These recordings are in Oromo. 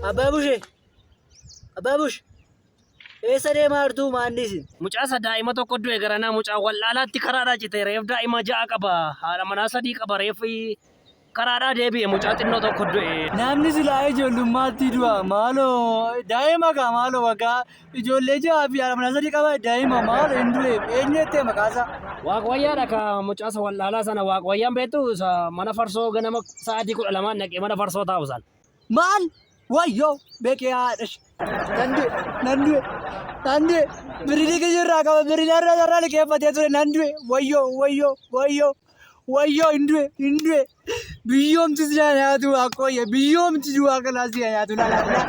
Abbaa Bushee! Abbaa Bush! Eessa deemaa jirtu maandisin? Mucaa isa daa'ima tokko du'e garanaa mucaa wal'aalaatti karaadhaa cite reef daa'ima 6 qaba haadha manaa 3 qaba reef karaadhaa deebi'e mucaa xinnoo tokko du'e. Namni silaa ijoollummaatti du'a maaloo daa'ima kaa maaloo waggaa ijoollee 6 fi haadha manaa 3 qaba daa'ima maaloo hin du'e eenyu jettee maqaasaa. Waaqwayyaadha ka mucaa isa wal'aalaa sana waaqwayyaan beektu isa mana farsoo ganama sa'aatii 12 naqee mana farsoo taa'u sana. Maal? Wayyoo! Beekee haadha ishee. Nan du'e, nan du'e, nan du'e. Birrii kiyya irraa qaba, birrii narraa narraa liqeeffatee ture nan du'e. Wayyoo, wayyoo, wayyoo, wayyoo hin du'e, hin du'e. Biyyoomti si haa nyaatu akkooyye, biyyoomti du'aa kanaa si haa nyaatu laa laa laa.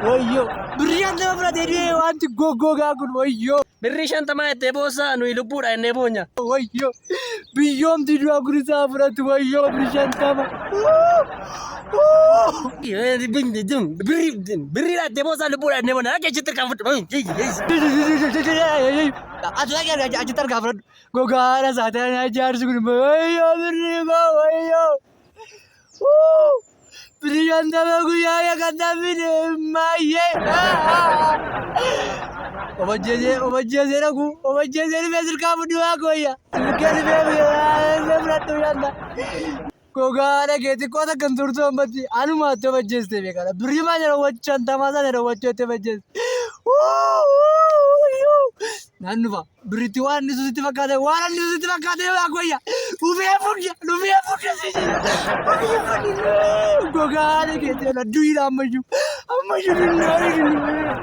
Wayyoo, birrii 50 fudhatee du'e wanti goggogaa kun wayyoo. Birrii 50 jettee boossaa nuyi lubbuudha jennee boonya. Wayyoo, biyyoomti du'aa kun isaa fudhatu wayyoo birrii 50. Birrii dhaattee boosaa lubbuudha jennee boona. Akka achitti harkaa fudhu. Ati dhaqee achitti harkaa fudhadhu. Gogaadha saataan jaarsi kun wayyoo birrii koo wayyoo. Birrii 50 guyyaa meeqa fide maayyee. Obajjeesee obajjeesee dhaqu obajjeesee dhufee sirkaa fudhu waa kooyya. Sirkee dhufee fudhadhu shanta. Gogaa dhagee xiqqoo takka hin turtu ammatti anumaatti of ajjeeste beekara. Birrii maal jedha 50 sana jedha itti of ajjeeste. Naan dhufa birritti waan inni sitti fakkaate waan inni sitti fakkaate waa goyya. Dhufee fudhe dhufee fudhe si jedha. Dhufee fudhe gogaa dhagee ta'e du'iidha ammayyuu ammayyuu dunnaa dunnaa.